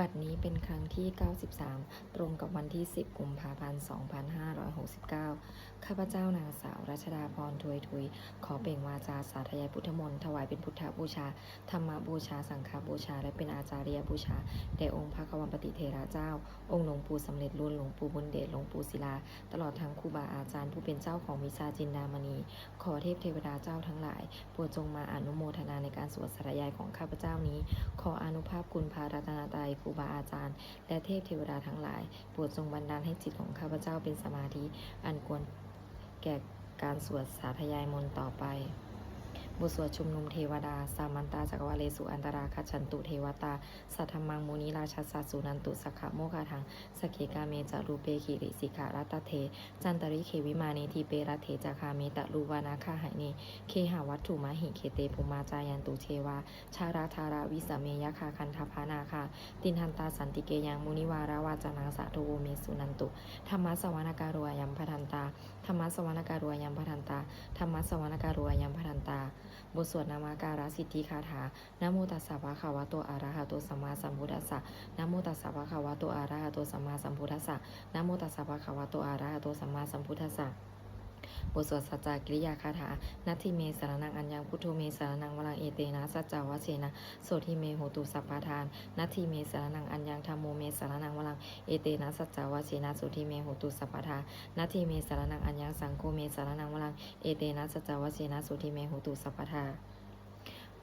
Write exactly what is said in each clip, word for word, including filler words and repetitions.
บัดนี้เป็นครั้งที่ เก้าสิบสาม ตรงกับวันที่ สิบ กุมภาพันธ์ สองพันห้าร้อยหกสิบเก้า ข้าพเจ้านางสาวรัชดาพร ทวยทุย ขอเปล่งวาจาสาธยายพุทธมนต์ ถวายเป็นพุทธบูชา ธรรมบูชา สังฆบูชา และเป็นอาจาริยบูชา แด่องค์พระควัมปติเถระเจ้า องค์หลวงปู่สำเร็จลุน หลวงปู่บุญเดช หลวงปู่ศิลา ตลอดทั้งครูบาอาจารย์ผู้เป็นเจ้าของวิชาจินดามณี ขอเทพเทวดาเจ้าทั้งหลาย โปรดจงมาอนุโมทนาในการสวดสาธยายของข้าพเจ้านี้ ขออานุภาพคุณพระรัตนตรัย ครูบาอาจารย์ และเทพเทวดาทั้งหลาย โปรดจงบันดาลให้จิตของข้าพเจ้าเป็นสมาธิ อันควรแก่การสวดสาธยายมนต์ต่อไป บทสวดชุมนุมเทวดา Samantā cakkavāḷesu atrāgacchantu devatā, saddhammaṃ munirājassa suṇantu saggamokkhadaṃ. Sagge kāme ca rūpe girisikharataṭe cantalikkhe vimāne, dīpe raṭṭhe ca gāme taruvanagahane gehavatthumhi khette, bhummā cāyantu devā jalathalavisame yakkhagandhabbanāgā, tiṭṭhantā santike yaṃ munivaravacanaṃ sādhavo me suṇantu. Dhammassavanakālo ayam bhadantā. Dhammassavanakālo ayam bhadantā. Dhammassavanakālo ayam bhadantā. บทสวดนมการสิทธิคาถา Namo tassa bhagavato arahato sammāsambuddhassa. Namo tassa bhagavato arahato sammāsambuddhassa. Namo tassa bhagavato arahato sammāsambuddhassa. บทสวดสัจจกิริยาคาถา Natthi me saraṇaṃ aññaṃ, buddho me saraṇaṃ varaṃ, etena saccavajjena sotthi me hotu sabbadā. Natthi me saraṇaṃ aññaṃ, dhammo me saraṇaṃ varaṃ, etena saccavajjena sotthi me hotu sabbadā. Natthi me saraṇaṃ aññaṃ, saṅgho me saraṇaṃ varaṃ, etena saccavajjena sotthi me hotu sabbadā.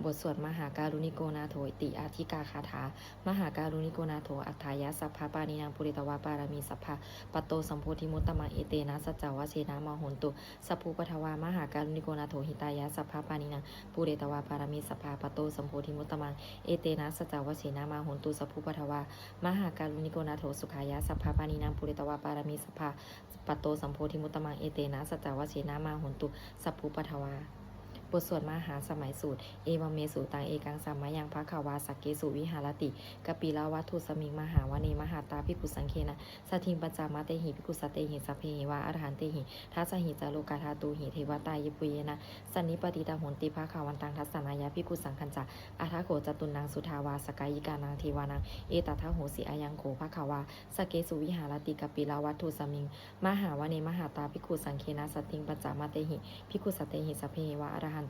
บทสวดมหาการุณิโกนาโถติอาทิกาคาถา Mahākāruṇiko nātho atthāya sabbapāṇinaṃ, pūretvā pāramī sabbā patto sambodhimuttamaṃ, etena saccavajjena mā hontu sabbupaddavā. Mahākāruṇiko nātho hitāya sabbapāṇinaṃ, pūretvā pāramī sabbā patto sambodhimuttamaṃ, etena saccavajjena mā hontu sabbupaddavā. Mahākāruṇiko nātho sukhāya sabbapāṇinaṃ, pūretvā pāramī sabbā patto sambodhimuttamaṃ, etena saccavajjena mā hontu sabbupaddavā. บทสวดมหาสมัยสูตร Evaṃ me sutaṃ. Ekaṃ samayaṃ bhagavā sakkesu viharati kapilavatthusmiṃ mahāvane mahatā bhikkhusaṅghena saddhiṃ pañcamattehi bhikkhusatehi sabbeheva arahantehi. Dasahi ca lokadhātūhi devatā yebhuyyena sannipatitā honti bhagavantaṃ dassanāya bhikkhusaṅghañca. Atha kho catunnaṃ suddhāvāsakāyikānaṃ devānaṃ etadahosi: Ayaṃ kho bhagavā sakkesu viharati kapilavatthusmiṃ mahāvane mahatā bhikkhusaṅghena saddhiṃ pañcamattehi bhikkhusatehi sabbeheva arahantehi.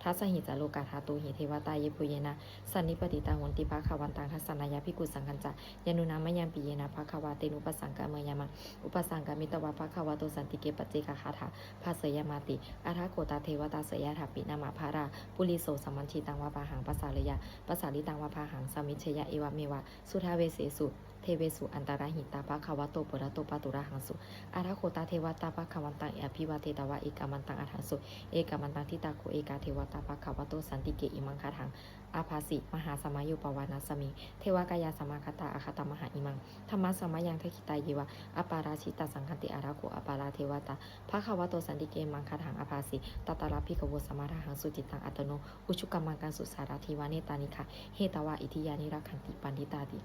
Dasahi ca lokadhātūhi devatā yebhuyyena sannipatitā honti bhagavantaṃ dassanāya bhikkhusaṅghañca. Yannūna mayampi yena bhagavā tenupasaṅkameyyāma, upasaṅkamitvā bhagavato santike paccekagāthā bhāseyyāmāti. Atha kho tā devatā seyyathāpi nāma balavā puriso sammiñjitaṃ vā bāhaṃ pasāreyya, pasāritaṃ vā bāhaṃ sammiñjeyya, evameva suddhāvāsesu devesu antarahitā bhagavato purato pāturahaṃsu. Atha kho tā devatā bhagavantaṃ abhivādetvā ekamantaṃ aṭṭhaṃsu. Ekamantaṃ ṭhitā kho ekā devatā bhagavato santike imaṃ gāthaṃ abhāsi: Mahāsamayo pavanasmiṃ, devakāyā samāgatā, āgatamha imaṃ dhammasamayaṃ, dakkhitāyeva aparājitasaṅghanti. Atha kho aparā devatā bhagavato santike imaṃ gāthaṃ abhāsi: Tatra bhikkhavo samādahaṃsu, cittaṃ attano ujukamakaṃsu, sārathīva nettāni gahetvā, indriyāni rakkhanti paṇḍitāti.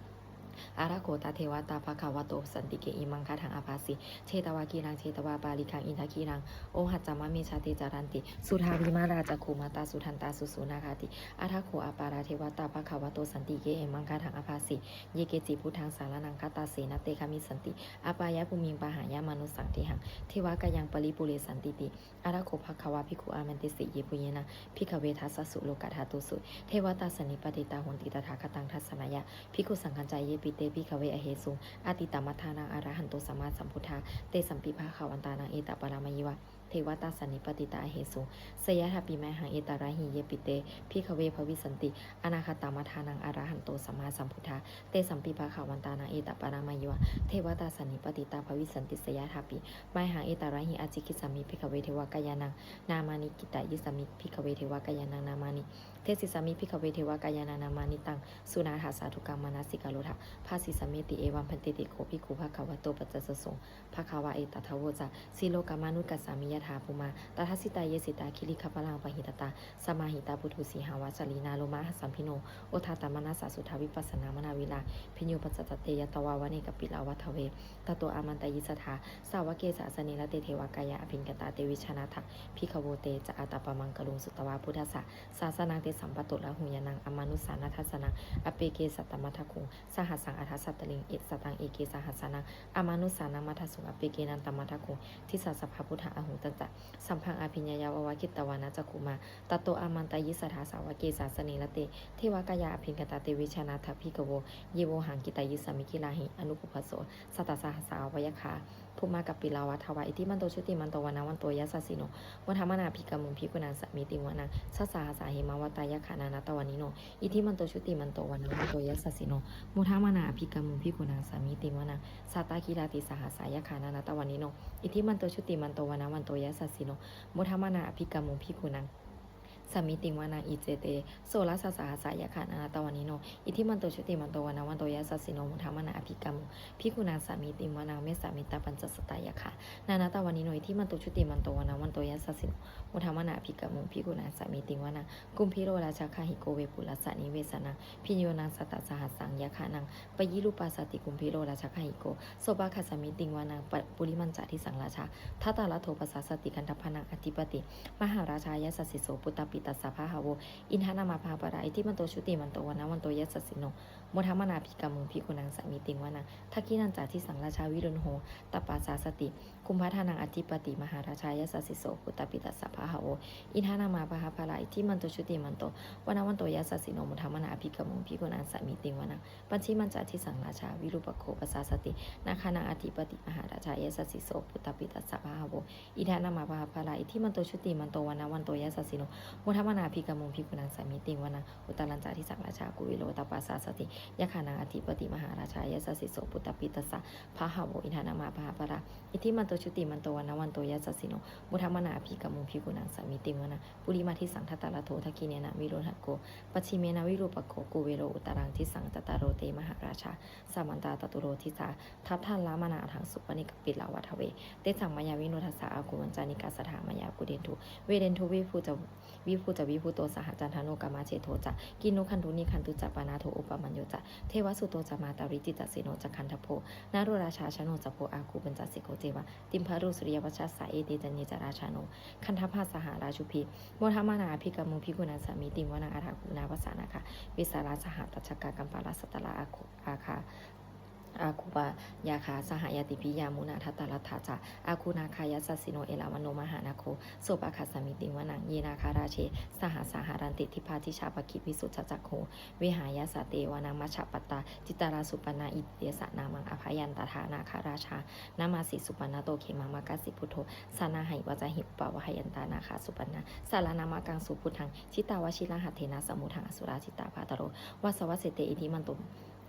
Atha kho tā devatā bhagavato santike imaṃ gāthaṃ abhāsi: Chetvā khīlaṃ chetvā palighaṃ, indakhīlaṃ ohaccamanejā, te caranti suddhā vimalā, cakkhumatā sudantā susunāgāti. Atha kho aparā devatā bhagavato santike imaṃ gāthaṃ abhāsi: Ye keci buddhaṃ saraṇaṃ gatāse, na te gamissanti apāyabhūmiṃ, pahāya mānusaṃ dehaṃ, devakāyaṃ paripūressantīti. Atha kho bhagavā bhikkhū āmantesi: Yebhuyyena bhikkhave dasasu lokadhātūsu devatā sannipatitā honti tathāgataṃ dassanāya bhikkhusaṅghañca. Yepi te bhikkhave ahesuṃ atītamaddhānaṃ arahanto sammāsambuddhā, tesampi bhagavantānaṃ etaparamāyeva devatā sannipatitā ahesuṃ, seyyathāpi mayhaṃ etarahi. Yepi te bhikkhave bhavissanti anāgatamaddhānaṃ arahanto sammāsambuddhā, tesampi bhagavantānaṃ etaparamāyeva devatā sannipatitā bhavissanti, seyyathāpi mayhaṃ etarahi. Ācikkhissāmi bhikkhave devakāyānaṃ nāmāni, kittayissāmi bhikkhave devakāyānaṃ nāmāni, desissāmi bhikkhave devakāyānaṃ nāmāni. Taṃ suṇātha sādhukaṃ manasikarotha bhāsissāmīti. Evaṃ bhanteti kho bhikkhū bhagavato paccassosuṃ. Bhagavā etadavoca: Silokamanukassāmi, yathā bhummā tadassitā. Ye sitā girigabbharaṃ pahitattā samāhitā, puthū sīhāva sallīnā lomahaṃsābhisambhuno, odātamanasā suddhā vippasannamanāvilā. Bhiyyo pañcasate ñatvā vane kāpilavatthave, tato āmantayi satthā sāvake sāsane rate. Devakāyā abhikkantā te vijānātha bhikkhavo. Te ca ātappamakaruṃ sutvā buddhassa sāsanaṃ, tesampāturahu ñāṇaṃ amanussāna dassanaṃ. Appeke satamaddakkhuṃ sahassaṃ atha sattariṃ, sataṃ eke sahassānaṃ amanussānamaddasuṃ. Appekenantamaddakkhuṃ disā sabbā phuṭā ahuṃ. Tañca sabbaṃ abhiññāya vavakkhitvāna cakkhumā, tato āmantayi satthā sāvake sāsane rate. Devakāyā abhikkantā te vijānātha bhikkhavo, ye vohaṃ kittayissāmi girāhi anupubbaso. Sattasahassā va yakkhā bhummā kāpilavatthavā, iddhimanto jutimanto vaṇṇavanto yasassino, modamānā abhikkāmuṃ bhikkhūnaṃ samitiṃ vanaṃ. Chasahassā hemavatā yakkhā nānattavaṇṇino, iddhimanto jutimanto vaṇṇavanto yasassino, modamānā abhikkāmuṃ bhikkhūnaṃ samitiṃ vanaṃ. Sātāgirā tisahassā yakkhā nānattavaṇṇino, iddhimanto jutimanto vaṇṇavanto yasassino, modamānā abhikkāmuṃ bhikkhūnaṃ samitiṃ vanaṃ. Iccete soḷasasahassā yakkhā nānattavaṇṇino, iddhimanto jutimanto vaṇṇavanto yasassino, modamānā abhikkāmuṃ bhikkhūnaṃ samitiṃ vanaṃ. Vessāmittā pañcasatā yakkhā nānattavaṇṇino, iddhimanto jutimanto vaṇṇavanto yasassino, modamānā abhikkāmuṃ bhikkhūnaṃ samitiṃ vanaṃ. Kumbhīro rājagahiko vepullassa nivesanaṃ, bhiyyo naṃ satasahassaṃ yakkhānaṃ payirupāsati, kumbhīro rājagahiko sopāga samitiṃ vanaṃ. Purimañca disaṃ rājā dhataraṭṭho pasāsati, gandhabbānaṃ ādhipati mahārājā yasassi so. Puttāpi tassa bahavo indanāmā mahabbalā, iddhimanto jutimanto vaṇṇavanto yasassino, modamānā abhikkāmuṃ bhikkhūnaṃ samitiṃ vanaṃ. Dakkhiṇañca disaṃ rājā virūḷho taṃ pasāsati, kumbhaṇḍānaṃ ādhipati mahārājā yasassi so. Puttāpi tassa bahavo indanāmā mahabbalā, iddhimanto jutimanto vaṇṇavanto yasassino, modamānā abhikkāmuṃ bhikkhūnaṃ samitiṃ vanaṃ. Pacchimañca disaṃ rājā virūpakkho pasāsati, nāgānaṃ ādhipati mahārājā yasassi so. Puttāpi tassa bahavo indanāmā mahabbalā, iddhimanto jutimanto vaṇṇavanto yasassino, modamānā abhikkāmuṃ bhikkhūnaṃ samitiṃ vanaṃ. Uttarañca disaṃ rājā kuvero taṃ pasāsati, yakkhānaṃ ādhipati mahārājā yasassi so. Puttāpi tassa bahavo indanāmā mahabbalā, iddhimanto jutimanto vaṇṇavanto yasassino, modamānā abhikkāmuṃ bhikkhūnaṃ samitiṃ vanaṃ. Purimadisaṃ dhataraṭṭho dakkhiṇena virūḷhako, pacchimena virūpakkho kuvero uttaraṃ disaṃ. Cattāro te mahārājā samantā caturo disā, daddallamānā aṭṭhaṃsu vane kāpilavatthave. Tesaṃ māyāvino dāsā āgū vañcanikā saṭhā, māyā kuṭeṇḍu veṭeṇḍu viṭū ca viṭuṭo saha, candano kāmaseṭṭho ca kinnughaṇḍu nighaṇḍu ca, panādo opamañño ca devasūto ca mātali, cittaseno ca gandhabbo naḷo rājā janosabho, āgū pañcasikho ceva timbarū suriyavacchasā, ete caññe ca rājāno gandhabbā saha rājubhi, modamānā abhikkāmuṃ bhikkhūnaṃ samitiṃ vanaṃ. Athāgū nābhasā nāgā vesālā sahatacchakā, kambalassatarā āgū āgā āgū pāyāgā saha ñātibhi, yāmunā dhataraṭṭhā ca āgū nāgā yasassino, erāvaṇo mahānāgo sopāga samitiṃ vanaṃ. Ye nāgarāje sahasā haranti dibbā dijā pakkhi visuddhacakkhū, vehāyasā te vanamajjhapattā citrā supaṇṇā, etesa nāmaṃ abhayantadā nāgarājānamāsi. Supaṇṇato khemamakāsi buddho saṇhāhi vācāhi upavhayantā, nāgā supaṇṇā saraṇamakaṃsu buddhaṃ jitā vajirahatthena, samuddaṃ asurā sitā bhātaro vāsavassete. Iddhimanto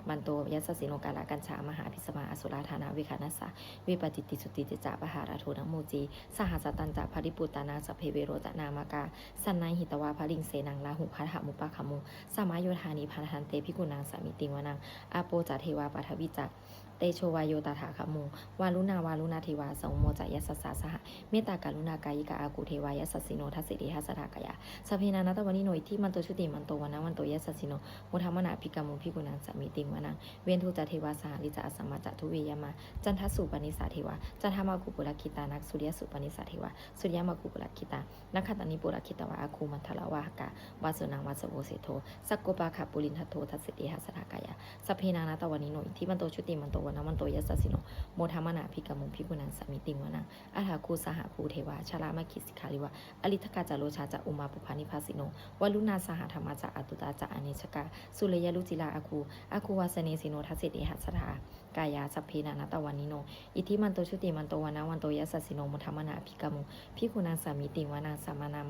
manto yasassino, kālakañjā mahābhismā asurā dānaveghasā, vepacitti sucitti ca pahārādo namucī saha, satañca baliputtānaṃ sabbe verocanāmakā, sannayhitvā baliṃ senaṃ rāhubhaddamupāgamuṃ, samayodāni bhaddante bhikkhūnaṃ samitiṃ vanaṃ. Āpo ca devā paṭhavī ca tejo vāyo tadāgamuṃ, varuṇā vāruṇā devā somo ca yasasā saha, mettākaruṇākāyikā āgū devā yasassino, dasete dasadhā kāyā sabbe nānattavaṇṇino, iddhimanto jutimanto vaṇṇavanto yasassino, modamānā abhikkāmuṃ bhikkhūnaṃ samitiṃ vanaṃ. Veṇḍū ca devā sahalī ca asamā ca duve yamā, candassūpanisā devā candamāgū purakkhitā, suriyassūpanisā devā suriyamāgū purakkhitā, nakkhattāni purakkhitvā āgū mandavalāhakā, vasūnaṃ vāsavo seṭṭho sakkopāga purindado, dasete dasadhā kāyā sabbe nānattavaṇṇino, iddhimanto jutimanto vaṇṇavanto yasassino, modamānā abhikkāmuṃ bhikkhūnaṃ samitiṃ vanaṃ. Athāgū sahabhū devā jalamaggisikhāriva, ariṭṭhakā ca rojā ca ummāpupphanibhāsino, varuṇā sahadhammā ca accutā ca anejakā, sūleyyarucirā āgū āgū vāsavanesino, dasete dasadhā kāyā sabbe nānattavaṇṇino, iddhimanto jutimanto vaṇṇavanto yasassino, modamānā abhikkāmuṃ bhikkhūnaṃ samitiṃ vanaṃ. Samānā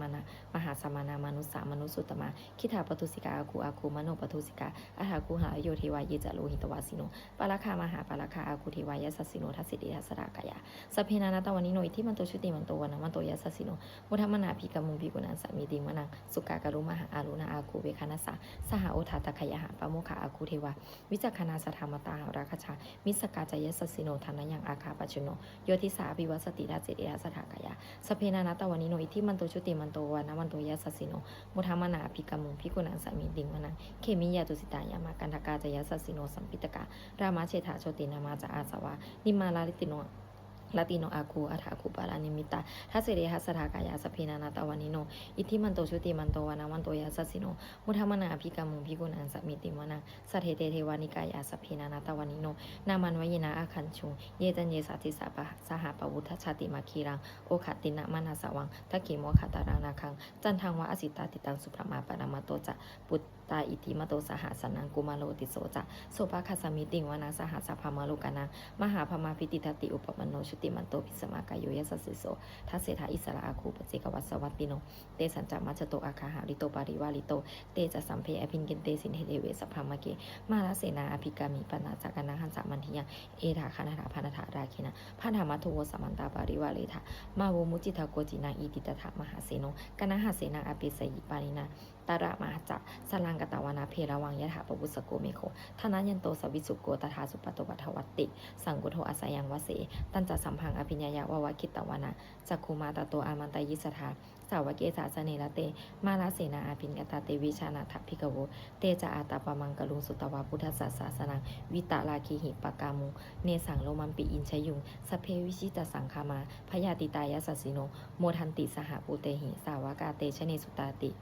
mahāsamānā mānusā mānusuttamā, khiḍḍāpadosikā āgū āgū manopadosikā, athāgū harayo devā ye ca lohitavāsino, pāragā mahāpāragā āgū devā yasassino, dasete dasadhā kāyā sabbe nānattavaṇṇino, iddhimanto jutimanto vaṇṇavanto yasassino, modamānā abhikkāmuṃ bhikkhūnaṃ samitiṃ vanaṃ. Sukkā karumhā aruṇā āgū veghanasā saha, odātagayhā pāmokkhā āgū devā vicakkhaṇā, sadāmattā hāragajā Missakā ca yasassino, thanayaṃ āgā pajjunno, yo disā abhivassati. Dasete dasadhā kāyā, sabbe nānattavaṇṇino, iddhimanto jutimanto, vaṇṇavanto yasassino, modamānā abhikkāmuṃ, bhikkhūnaṃ samitiṃ vanaṃ. Khemiyā tusitā yāmā, kaṭṭhakā ca yasassino, lambitakā lāmaseṭṭhā, jotināmā ca āsavā, nimmānaratino ratino āguṃ, athāguṃ paranimmitā. Dasete dasadhā kāyā, sabbe nānattavaṇṇino, iddhimanto jutimanto, vaṇṇavanto yasassino, modamānā abhikkāmuṃ, bhikkhūnaṃ samitiṃ vanaṃ. Saṭṭhete devanikāyā, sabbe nānattavaṇṇino, nāmanvayena āgañchuṃ, ye caññe sadisā saha, pavutthajātimakkhīlaṃ, oghatiṇṇamanāsavaṃ, dakkhemoghataraṃ nāgaṃ, candaṃva asitātitaṃ. Subrahmā paramatto ca, puttā iddhimato saha, sanaṅkumāro tisso ca, sopāga samitiṃ vanaṃ. Sahassaṃ brahmalokānaṃ, mahābrahmābhitiṭṭhati, upapanno jutimanto, bhismākāyo yasassi so. Dasettha issarā āguṃ, paccekavasavattino, tesañca majjhato āga, hārito parivārito. Te ca sabbe abhikkante, sinde deve sabrahmake, mārasenā abhikkāmi, passa kaṇhassa mandiyaṃ. Etha gaṇhatha bandhatha, rāgena bandhamatthu vo, samantā parivāretha, mā vo muñcittha koci naṃ. Iti tattha mahāseno, kaṇhasenaṃ apesayi, pāṇinā talamāhacca, saraṃ katvāna bheravaṃ, yathā pāvussako megho, thanayanto savijjuko. Tadā supaṭivatthāti, saṅkuddho asayaṃvase, tañca sabbaṃ abhiññāya, vavakkhitvāna cakkhumā, tato āmantayi satthā, sāvake sāsane rate, mārasenā abhikkantā, te vijānātha bhikkhavo. Te ca ātappamakaruṃ, sutvā buddhassa sāsanaṃ, vītarāgehi pakkāmuṃ, nesaṃ lomampi iñjayuṃ. Sabbe vijitasaṅgāmā, bhayātītā yasassino, modanti saha bhūtehi, sāvakā te janesutāti.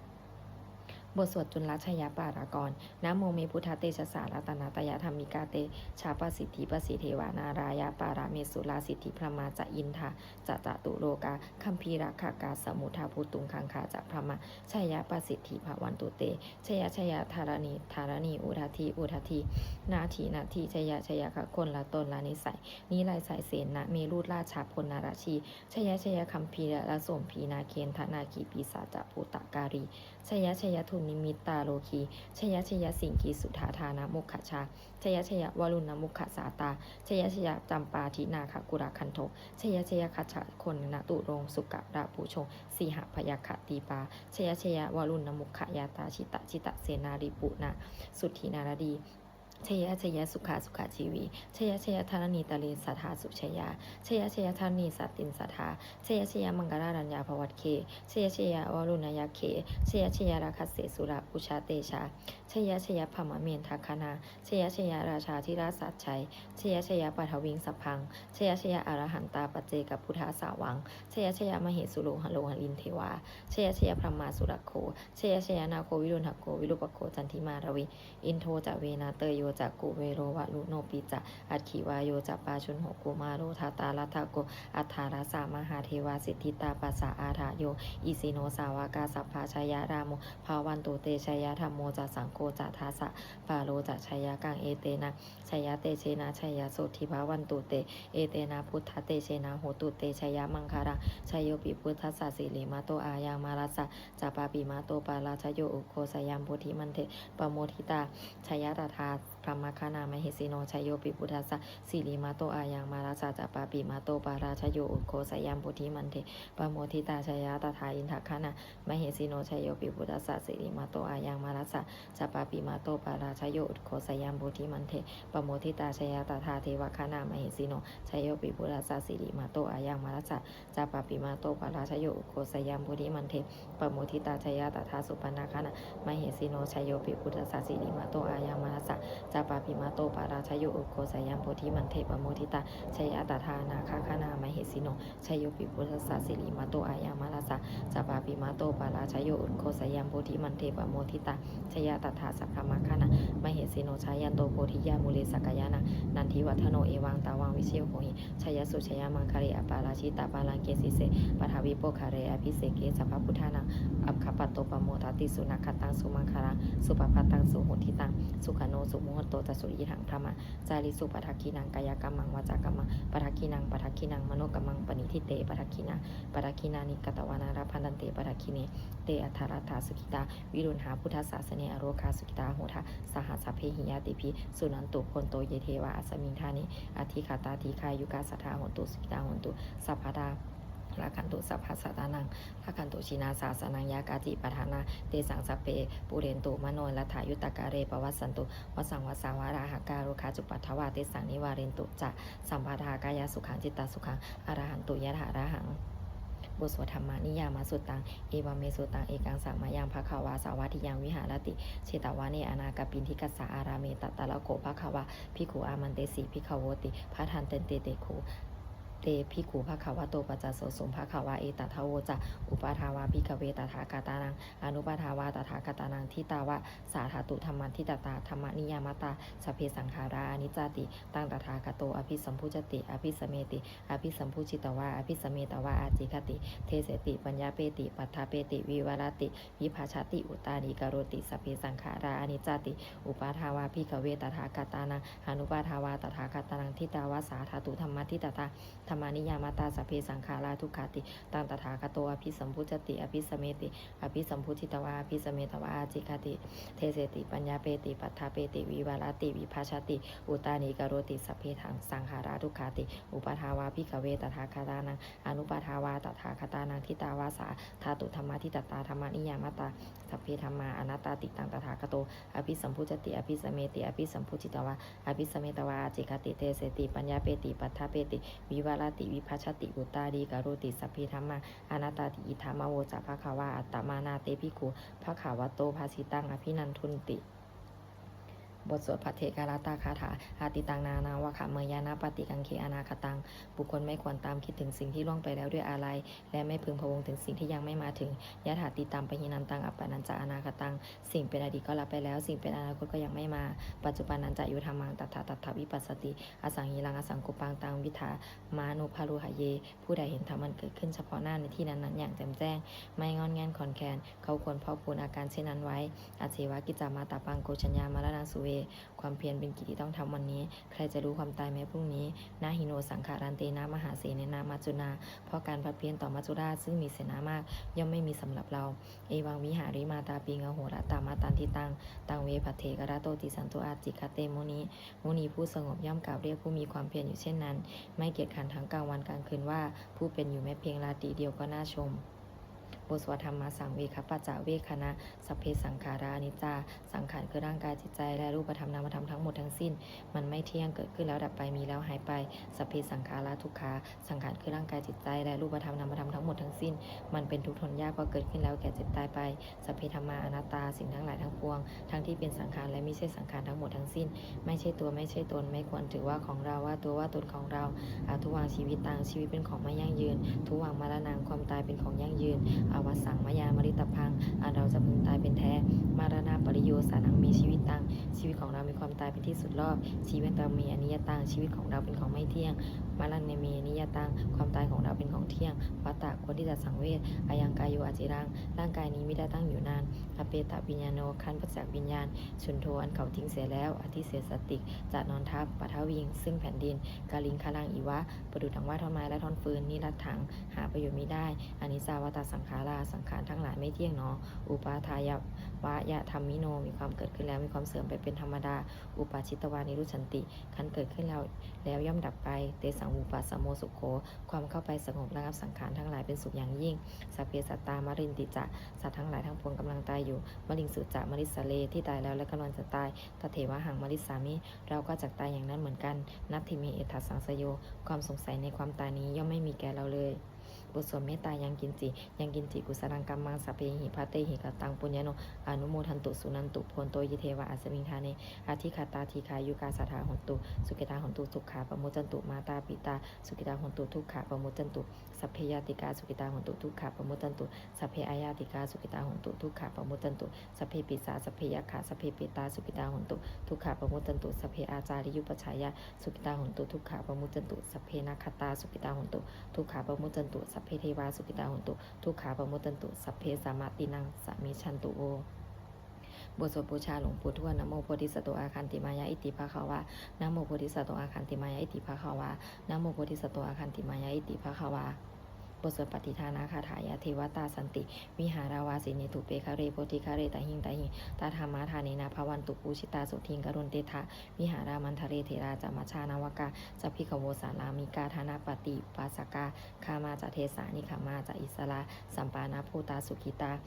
บทสวดจุลชัยปกรณ์ Namo me buddhatejasā, ratanattayadhammikā, tejapasiddhi pasīdevā, nārāyaparamesurā, siddhibrahmā ca indā ca catulokā gambhīrakkhakā, samuddā bhūtuṃ gaṅgā ca brahmā, jayapasiddhi bhavantu te. Jaya jaya dharaṇi dharaṇī, udadhi udadhī, nadi nadī, jaya jaya gaganalatanalanisai, nirayasai sena merurājabala narajī, jaya jaya gambhīra rasombhī, nāgendanāgī pisāca bhūtakālī, jaya jaya dunnimittarogī, jaya jaya siṅgīsudādānamukhajā, jaya jaya varuṇamukhasātrā, jaya jaya campādināgakulagantho, jaya jaya gajjagonnaturaṅga sukarabhujaṅga sīhabyagghadīpā, jaya jaya varuṇamukhayātrā, jita jita senāripummaratī suddhi naradī, jaya jaya sukhā sukhā jīvī, jaya jaya dharaṇītale sadā sujayā, jaya jaya dharaṇī santin sadā, jaya jaya maṅkararājaṃ bhavagge, jaya jaya varuṇayakkhe, jaya jaya rakkhase surabhujatejā, jaya jaya brahmmendagaṇā, jaya jaya rājādhirāja sājjai, jaya jaya paṭhaviṃ sabbaṃ, jaya jaya arahantā paccekabuddhasāvaṃ, jaya jaya mahesuro haro harindevā, jaya jaya brahmā surakkho, jaya jaya nāgo viruḷhako virūpakkho candimā ravi, indo ca venateyyo ca kuvero varuṇopi ca, aggi vāyo ca pājuṇho kumāro dhataraṭṭhako, aṭṭhārasa mahādevā siddhitāpasa-ādayo, isino sāvakā sabbā jaya rāmo bhavantu te, jaya dhammo ca saṅgho ca dasapālo ca jayakaṃ, etena jayatejena jayasotthī bhavantu te, etena buddhatejena hotu te jayamaṅgalaṃ, jayopi buddhassa sirīmato ayaṃ mārassa ca pāpimato parājayo, ugghosayaṃ bodhimaṇḍe pamoditā, jaya tadā brahmagaṇā mahesino, jayopi buddhassa sirīmato ayaṃ mārassa ca pāpimato parājayo, ugghosayaṃ bodhimaṇḍe pamoditā, jaya tadā indagaṇā mahesino, jayopi buddhassa sirīmato ayaṃ mārassa ca pāpimato parājayo, ugghosayaṃ bodhimaṇḍe pamoditā, jaya tadā devagaṇā mahesino, jayopi buddhassa sirīmato ayaṃ mārassa ca pāpimato parājayo, ugghosayaṃ bodhimaṇḍe pamoditā, jaya tadā supaṇṇagaṇā mahesino, jayopi buddhassa sirīmato ayaṃ mārassa ca pāpimato parājayo, ugghosayaṃ bodhimaṇḍe pamoditā, jaya tadā nāgagaṇā mahesino, jayopi buddhassa sirīmato ayaṃ mārassa ca pāpimato parājayo, ugghosayaṃ bodhimaṇḍe pamoditā, jaya tadā sabrahmagaṇā mahesino, jayanto bodhiyā mūle sakyānaṃ nandivaḍḍhano, evaṃ tvaṃ vijayo hohi, jayassu jayamaṅgale, aparājitapallaṅke sīse paṭhavipokkhare, abhiseke sabbabuddhānaṃ aggappatto pamodati. Sunakkhattaṃ sumaṅgalaṃ supabhātaṃ suhuṭṭhitaṃ, sukhaṇo sumuhutto ca suyiṭṭhaṃ brahma cārisu, padakkhiṇaṃ kāyakammaṃ vācākammaṃ padakkhiṇaṃ, padakkhiṇaṃ manokammaṃ paṇidhī te padakkhiṇā, padakkhiṇāni katvāna labhantatthe padakkhiṇe. Te atthaladdhā sukhitā viruḷhā buddhasāsane, arogā sukhitā hotha saha sabbehi ñātibhi. Suṇantu bhonto ye devā asmiṃ ṭhāne adhigatā, dīghāyukā sadā hontu, sukhitā hontu sabbadā. rakkhantu sabbasattānaṃ, rakkhantu jinasāsanaṃ. Yā kāci patthanā tesaṃ, sabbe pūrentu manorathā. Yuttakāle pavassantu vassaṃ vassā, valāhakā yā mukkhā cupaddavā. Tesaṃ nivārentu ca sabbabaddhā, kāyasukhaṃ cittasukhaṃ, arahantu yathārahaṃ. บทสวด Dhammaniyāmasuttaṃ. Evaṃ me sutaṃ. Ekaṃ samayaṃ bhagavā sāvatthiyaṃ viharati jetavane anāthapiṇḍikassa ārāme. Tatra kho bhagavā bhikkhū āmantesi bhikkhavoti. Bhadanteti te kho te bhikkhū bhagavato paccassosuṃ. Bhagavā etadavoca. Uppādā vā bhikkhave tathāgatānaṃ anuppādā vā tathāgatānaṃ, ṭhitāva sā dhātu dhammaṭṭhitatā dhammaniyāmatā, sabbe saṅkhārā aniccāti. Taṃ tathāgato abhisambujjhati abhisameti. Abhisambujjhitvā abhisametvā ācikkhati deseti paññapeti paṭṭhapeti vivarati vibhajati uttānīkaroti, sabbe saṅkhārā aniccāti. Uppādā vā bhikkhave tathāgatānaṃ anuppādā vā tathāgatānaṃ, ṭhitāva sā dhātu dhammaṭṭhitatā dhammaniyāmatā, sabbe saṅkhārā dukkhāti. Taṃ tathāgato abhisambujjhati abhisameti. Abhisambujjhitvā abhisametvā ācikkhati deseti paññapeti paṭṭhapeti vivarati vibhajati uttānīkaroti, sabbe saṅkhārā dukkhāti. Uppādā vā bhikkhave tathāgatānaṃ anuppādā vā tathāgatānaṃ, ṭhitāva sā dhātu dhammaṭṭhitatā dhammaniyāmatā, sabbe dhammā anattāti. Taṃ tathāgato abhisambujjhati abhisameti. Abhisambujjhitvā abhisametvā ācikkhati deseti paññapeti paṭṭhapeti vivarati vibhajati uttānīkaroti, sabbe dhammā anattāti. Idamavoca bhagavā. Attamanā te bhikkhū bhagavato bhāsitaṃ abhinandunti. บทสวดภัทเทกรัตตคาถา Atītaṃ nānvāgameyya nappaṭikaṅkhe anāgataṃ. บุคคลไม่ควรตามคิดถึงสิ่งที่ล่วงไปแล้วด้วยอาลัย และไม่พึงพะวงถึงสิ่งที่ยังไม่มาถึง Yadatītampahīnantaṃ appattañca anāgataṃ. สิ่งเป็นอดีตก็ละไปแล้ว สิ่งเป็นอนาคตก็ยังไม่มา Paccuppannañca yo dhammaṃ tattha tattha vipassati, asaṃhīraṃ asaṅkuppaṃ taṃ viddhā manubrūhaye. ผู้ใดเห็นธรรมอันเกิดขึ้นเฉพาะหน้าในที่นั้นๆ อย่างแจ่มแจ้ง ไม่ง่อนแง่นคลอนแคลน เขาควรพอกพูนอาการเช่นนั้นไว้ Ajjeva kiccamātappaṃ ko jaññā maraṇaṃ suve. ความเพียรเป็นกิจที่ต้องทำวันนี้ ใครจะรู้ความตายแม้พรุ่งนี้ Na hi no saṅgarantena mahāsenena maccunā. เพราะการผัดเพี้ยนต่อมัจจุราชซึ่งมีเสนามาก ย่อมไม่มีสำหรับเรา Evaṃ vihārimātāpiṃ ahorattamatanditaṃ, taṃ ve bhaddekarattoti santo ācikkhate muni. มุนีผู้สงบย่อมกล่าวเรียกผู้มีความเพียรอยู่เช่นนั้น ไม่เกียจคร้านทั้งกลางวันกลางคืนว่า ผู้เป็นอยู่แม้เพียงราตรีเดียวก็น่าชม บทสวดธรรมสังเวคปัจจเวกขณะ Sabbe saṅkhārā aniccā. สังขารคือร่างกายจิตใจและรูปธรรมนามธรรมทั้งหมดทั้งสิ้น มันไม่เที่ยง เกิดขึ้นแล้วดับไป มีแล้วหายไป Sabbe saṅkhārā dukkhā. สังขารคือร่างกายจิตใจและรูปธรรมนามธรรมทั้งหมดทั้งสิ้น มันเป็นทุกข์ทนยาก เพราะเกิดขึ้นแล้วแก่เจ็บตายไป Sabbe dhammā anattā. สิ่งทั้งหลายทั้งปวง ทั้งที่เป็นสังขารและมิใช่สังขารทั้งหมดทั้งสิ้น ไม่ใช่ตัวไม่ใช่ตน ไม่ควรถือว่าของเรา ว่าตัวว่าตนของเรา Adhuvaṃ jīvitaṃ. ชีวิตเป็นของไม่ยั่งยืน Dhuvaṃ maraṇaṃ. ความตายเป็นของยั่งยืน Avassaṃ mayā maritabbaṃ. อันเราจะพึงตายเป็นแท้ Maraṇapariyosānaṃ me jīvitaṃ. ชีวิตของเรามีความตายเป็นที่สุดรอบ Jīvitaṃ me aniyataṃ. ชีวิตของเราเป็นของไม่เที่ยง Maraṇaṃ me niyataṃ. ความตายของเราเป็นของเที่ยง Vata. ควรที่จะสังเวช Ayaṃ kāyo aciraṃ. ร่างกายนี้มิได้ตั้งอยู่นาน Apetaviññāṇo. ครั้นปราศจากวิญญาณ Chuḍḍho. อันเขาทิ้งเสียแล้ว Adhisessati. จะนอนทับ Paṭhaviṃ. ซึ่งแผ่นดิน Kaliṅgaraṃ iva. ประดุจดังว่าท่อนไม้และท่อนฟืน Niratthaṃ. หาประโยชน์มิได้ Aniccā vata saṅkhārā. สังขารทั้งหลายไม่เที่ยงหนอ Uppādavayadhammino. มีความเกิดขึ้นแล้วมีความเสื่อมไปเป็นธรรมดา Uppajjitvā nirujjhanti. ครั้นเกิดขึ้นแล้ว แล้วย่อมดับไป Tesaṃ vūpasamo sukho. ความเข้าไปสงบระงับสังขารทั้งหลายเป็นสุขอย่างยิ่ง Sabbe sattā maranti ca. สัตว์ทั้งหลายทั้งปวงกำลังตายอยู่ Mariṃsu ca marissare. ที่ตายแล้วและกำลังจะตาย Tathevāhaṃ marissāmi. เราก็จักตายอย่างนั้นเหมือนกัน Natthi me ettha saṃsayo. ความสงสัยในความตายนี้ย่อมไม่มีแก่เราเลย บทสวดเมตตายังกิญจิ Yaṃ kiñci kusalaṃ kammaṃ sabbehi katehi kataṃ puññaṃ no anumodantu suṇantu bhonto ye devā asmiṃ ṭhāne adhigatā dīghāyukā sadā hontu sukhitā hontu dukkhā pamuccantu. Mātā pitā sukhitā hontu dukkhā pamuccantu. Sabbe ñātikā sukhitā hontu dukkhā pamuccantu. Sabbe aññātikā sukhitā hontu dukkhā pamuccantu. Sabbe pisā sabbe yakkhā sabbe petā sukhitā hontu dukkhā pamuccantu. Sabbe ācariyupajjhāyā sukhitā hontu dukkhā pamuccantu. Sabbe nakkhattā sukhitā hontu dukkhā pamuccantu. Sabbe devā sukhitā hontu dukkhā pamuccantu. Sabbe sampattīnaṃ samijjhantu vo. บทสวดบูชาหลวงปู่ทวด Namo bodhisatto āgantimāya iti bhagavā. Namo bodhisatto āgantimāya iti bhagavā. Namo bodhisatto āgantimāya iti bhagavā. บทสวดปัตติทานาคาถา Yā devatā santi vihāravāsinī, thūpe ghare bodhighare tahiṃ tahiṃ, tā dhammadānena bhavantu pūjitā, sotthiṃ karontedha vihāramaṇḍale. Therā ca majjhā navakā ca bhikkhavo, sārāmikā dānapatī upāsakā, gāmā ca desā nigamā ca issarā, sappāṇabhūtā sukhitā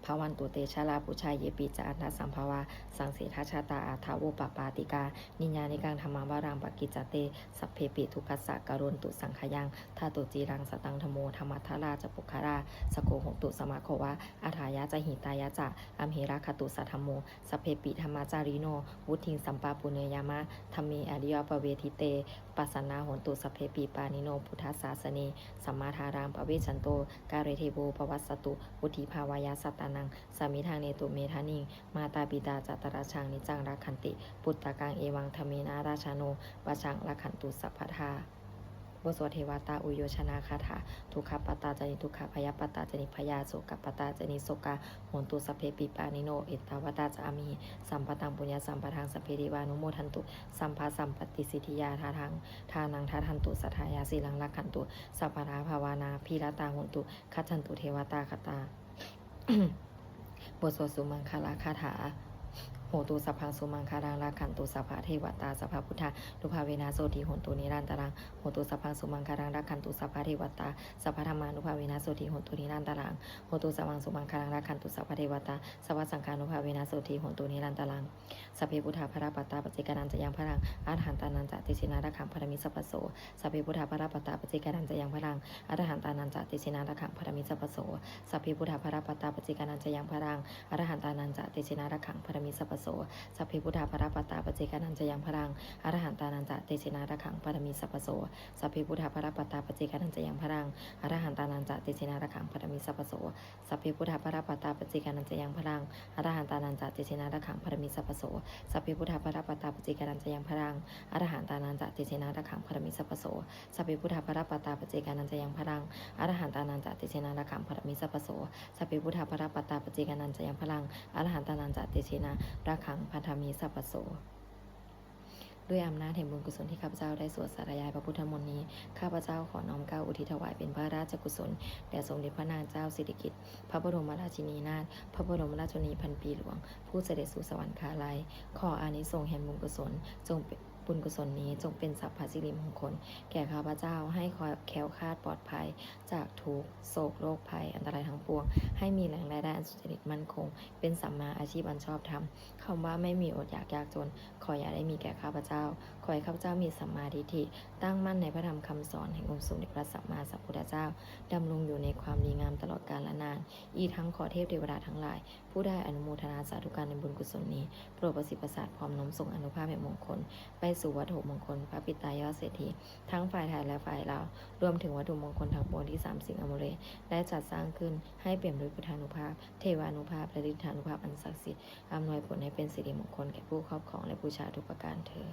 bhavantu te. Jalābujā yepi ca aṇḍasambhavā, saṃsedajātā athavopapātikā, niyyānikaṃ dhammavaraṃ paṭicca te, sabbepi dukkhassa karontu saṅkhayaṃ. Ṭhātu ciraṃ sataṃ dhammo, dhammaddharā ca puggalā, sakko hotu samaggo va, atthāya ca hitāya ca, amhe rakkhatu saddhammo, sabbepi dhammacārino, vuḍḍhiṃ sampāpuṇeyyāma, dhamme ariyappavedite. Pasannā hontu sabbepi, pāṇino buddhasāsane, sammādhāraṃ pavecchanto, kāle devo pavassatu, vuḍḍhibhāvāya sattānaṃ, samiddhaṃ netu medaniṃ. Mātā pitā ca atrajaṃ, niccaṃ rakkhanti puttakaṃ, evaṃ dhammena rājāno, pajaṃ rakkhantu sabbadā. บทสวดเทวตาอุยโยชนาคาถา Dukkhappattā ca niddukkhā, bhayappattā ca nibbhayā, sokappattā ca nissokā, hontu sabbepi pāṇino. Ettāvatā ca amhehi, sambhataṃ puññasampadaṃ, sabbe devānumodantu, sabbasampattisiddhiyā. Dānaṃ dānaṃ dadantu saddhāya, sīlaṃ rakkhantu sabbadā, bhāvanābhiratā hontu, gacchantu devatāgatā. บทสวดสุมังคลคาถา Hotu sabbaṃ sumaṅgalaṃ, rakkhantu sabbadevatā, sabbabuddhānubhāvena sotthī hontu nirantaraṃ. Hotu sabbaṃ sumaṅgalaṃ, rakkhantu sabbadevatā, sabbadhammānubhāvena sotthī hontu nirantaraṃ. Hotu sabbaṃ sumaṅgalaṃ, rakkhantu sabbadevatā, sabbasaṅghānubhāvena sotthī hontu nirantaraṃ. Sabbe buddhā balappattā, paccekānañca yaṃ balaṃ, arahantānañca tejena, rakkhaṃ bandhāmi sabbaso. Sabbe buddhā balappattā, paccekānañca yaṃ balaṃ, arahantānañca tejena, rakkhaṃ bandhāmi sabbaso. Sabbe buddhā balappattā, paccekānañca yaṃ balaṃ, arahantānañca tejena, rakkhaṃ bandhāmi sabbaso. Sabbe buddhā balappattā, paccekānañca yaṃ balaṃ, arahantānañca tejena, rakkhaṃ bandhāmi sabbaso. Sabbe buddhā balappattā, paccekānañca yaṃ balaṃ, arahantānañca tejena, rakkhaṃ bandhāmi sabbaso. Sabbe buddhā balappattā, paccekānañca yaṃ balaṃ, arahantānañca tejena, rakkhaṃ bandhāmi sabbaso. Sabbe buddhā balappattā, paccekānañca yaṃ balaṃ, arahantānañca tejena, rakkhaṃ bandhāmi sabbaso. Sabbe buddhā balappattā, paccekānañca yaṃ balaṃ, arahantānañca tejena, rakkhaṃ bandhāmi sabbaso. Sabbe buddhā balappattā, paccekānañca yaṃ balaṃ, arahantānañca tejena, rakkhaṃ bandhāmi sabbaso. ด้วยอำนาจแห่งบุญกุศลที่ข้าพเจ้าได้สวดสาธยายพระพุทธมนต์นี้ ข้าพเจ้าขอน้อมเกล้าอุทิศถวายเป็นพระราชกุศลแด่สมเด็จพระนางเจ้าสิริกิติ์ พระบรมราชินีนาถ พระบรมราชชนนีพันปีหลวง ผู้เสด็จสู่สวรรคาลัย ขออานิสงส์แห่งบุญกุศลจงเป็น บุญกุศลนี้จงเป็นสัพพสิริมงคลแก่ข้าพเจ้า ให้แคล้วคลาดปลอดภัยจากทุกข์โศกโรคภัยอันตรายทั้งปวง ให้มีแหล่งรายได้อันสุจริตมั่นคง เป็นสัมมาอาชีพอันชอบธรรม คำว่าไม่มีอดอยากยากจน ขออย่าได้มีแก่ข้าพเจ้า ขอให้ข้าพเจ้ามีสัมมาทิฏฐิ ตั้งมั่นในพระธรรมคำสอนแห่งองค์สมเด็จพระสัมมาสัมพุทธเจ้า ดำรงอยู่ในความดีงามตลอดกาลนาน อีกทั้งขอเทพเทวดาทั้งหลาย ผู้ได้อนุโมทนาสาธุการในบุญกุศลนี้ โปรดประสิทธิ์ประสาทพร้อมน้อมส่งอานุภาพแห่งมงคล ไปสู่วัตถุมงคลพระปิดตายอดเศรษฐี ทั้งฝ่ายไทยและฝ่ายลาว รวมถึงวัตถุมงคลทั้งปวงที่สามสิงห์อมเรศได้จัดสร้างขึ้น ให้เปี่ยมด้วยพุทธานุภาพ เทวานุภาพ และฤทธานุภาพอันศักดิ์สิทธิ์ อำนวยผลให้เป็นสิริมงคลแก่ผู้ครอบครองและบูชาทุกประการเทอญ